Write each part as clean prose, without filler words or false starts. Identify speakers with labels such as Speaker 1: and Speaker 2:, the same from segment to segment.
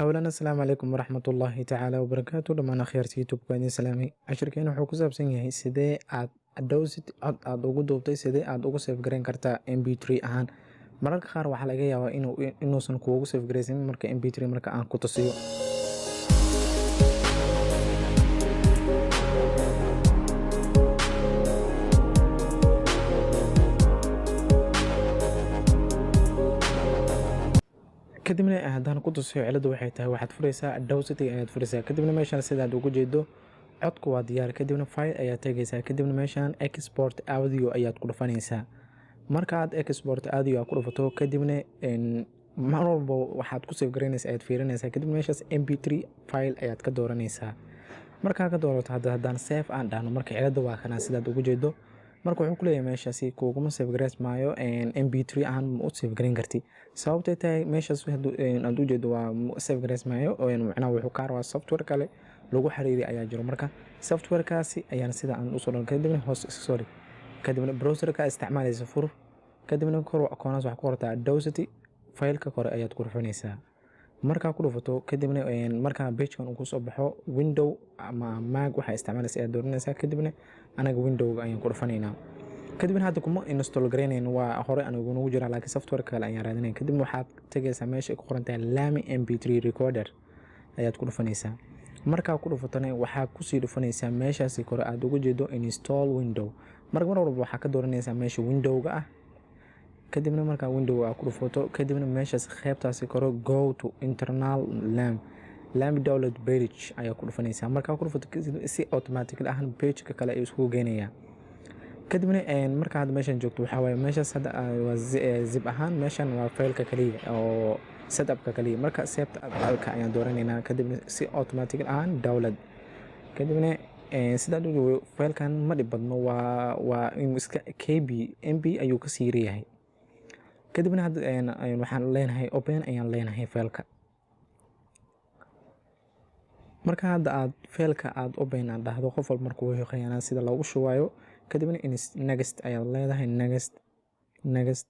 Speaker 1: Awalan, assalaamu calaykum waraxmatullaahi tacaala wabarakaatu. Dhammaan akhyaarta YouTube-ka idin salaamay. Cashirkeena wuxuu ku saabsan yahay sidee aad Audacity cod aad ugu duubtay, sidee aad ugu save gareyn kartaa MP3 ahaan. Mararka qaar waxaa laga yaabaa inuusan kuugu save gareysanin marka MP3. Marka aan ku tusiyo. Kadibna haddaan ku tusiyo, ciladu waxay tahay waxaad fureysaa Audacity ayaad fureysaa. Kadibna meeshaan sidaad ugu jeedo codku waa diyaar. Kadibna file ayaad tegaysaa. Kadibna meeshaan export audio ayaad ku dhufanaysaa. Marka aad export audio aad ku dhufato, kadibna mar walba waxaad ku save garaynaysaa ayaad fiirinaysaa. Kadibna meeshaas MP3 file ayaad ka dooranaysaa. Markaa ka doorato, hadda haddaan save aan dhahno, marka cilada waa kana sidaad ugu jeedo. Marka wuxuu kuleeyahay meeshaasi kuuguma save garays maayo, MP3 ahaan ma u save garayn karti. Sababtay tahay meeshaas aad u jeedo waa save garays maayo, macnaha wuxuu kaa rabaa software kale lagu xiriiri ayaa jiro. Marka softwarekaasi ayaan sida aan usoo dhan. Kadibna hoos iska soo dhig. Kadibna browserka isticmaalaysa fur. Kadibna kor koonaas waxaa ku qortaa Audacity. Faylka kore ayaad ku dhufanaysaa. Markaa ku dhufato, kadibna markaa pagekan uu kusoo baxo, Window ama Mac waxaa isticmaalaysa ayaad dooranaysaa. Kadibna anaga Windowga ayaan ku dhufanaynaa. Kadibna hadda kuma install garaynayno, waa hore anigu nagu jira, laakiin software kale ayaan raadinaya. Kadibna waxaad tegaysaa meesha ay ku qoran tahay Lami MP3 recorder ayaad ku dhufanaysaa. Markaa ku dhufatana, waxaa kusii dhufanaysaa meeshaasi kore aad uga jeedo install Window. Marka mar walba waxaa ka dooranaysaa meesha Windowga ah. Kadibna markaa Window aad ku dhufato, kadibna meeshaas qeybtaasi kore go to internal LAME download page ayaa ku dhufanaysaa. Markaa ku dhufato, si automatic ahaan pageka kale ayuu iskugu geynayaa. Kadibna marka hadda meeshan joogto, waxaa waaye meeshaas hadda waa zip ahaan. Meeshan waa faylka kaliya oo setupka kaliya. Marka setupka ayaan dooranaynaa. Kadibna si automatic ahaan download. Kadibna sidaad u faylkan ma dhib badno, waa inuu iska KB MB ayuu kasii yaryahay. Kadibna hadda waxaan leenahay open ayaan leenahay faylka. Marka hadda aad faylka aad open aad dhahdo, qof walba markuu shaqeynaa sida loogu shubayo. Kadibna next ayaad leedahay, next, next,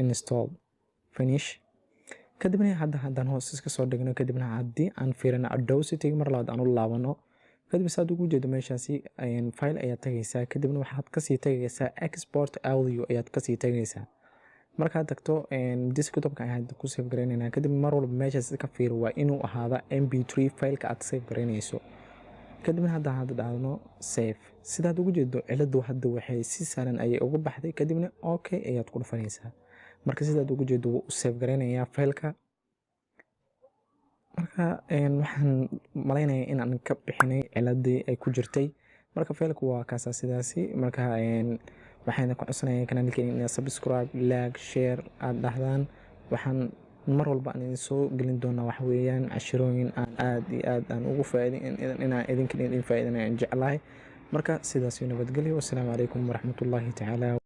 Speaker 1: install, finish. Kadibna hadda haddaan hoos iska soo dhigno, kadibna haddii aan fiirino Audacity, mar labaad aan u laabano. Kadib saad ugu jeedo meeshaasi file ayaad tagaysaa. Kadibna waxaad kasii tagaysaa export audio ayaad kasii tagaysaa. Markaad tagto, desktopka ayaad ku save garaynaynaa. Kadib mar walba meeshaas ka fiir, waa inuu ahaada MP3 fileka aad save garaynayso. Kadibna hadda dhahno save. Sidaad ugu jeedo, ciladu hadda waxay si sahlan ayay uga baxday. Kadibna okay ayaad ku dhufanaysaa. Marka sidaad ugu jeedo, wuu u save garaynayaa fileka. Marka waxaan malaynayaa inaan ka bixinay ciladii ay ku jirtay. Marka faylka waa kaasa sidaasi. Marka waxaan ku codsanaya kanaalkeena inaad subscribe, like, share aad dhahdaan. Waxaan mar walba aan idin soo gelin doonaa waxa weeyaan cashirooyin aan aad iyo aad aan ugu faaidin inaan idinkan idin faa'iidinayo aan jeclahay. Marka sidaas iyo nabadgelyo. Wassalaamu calaykum waraxmatullaahi tacaala.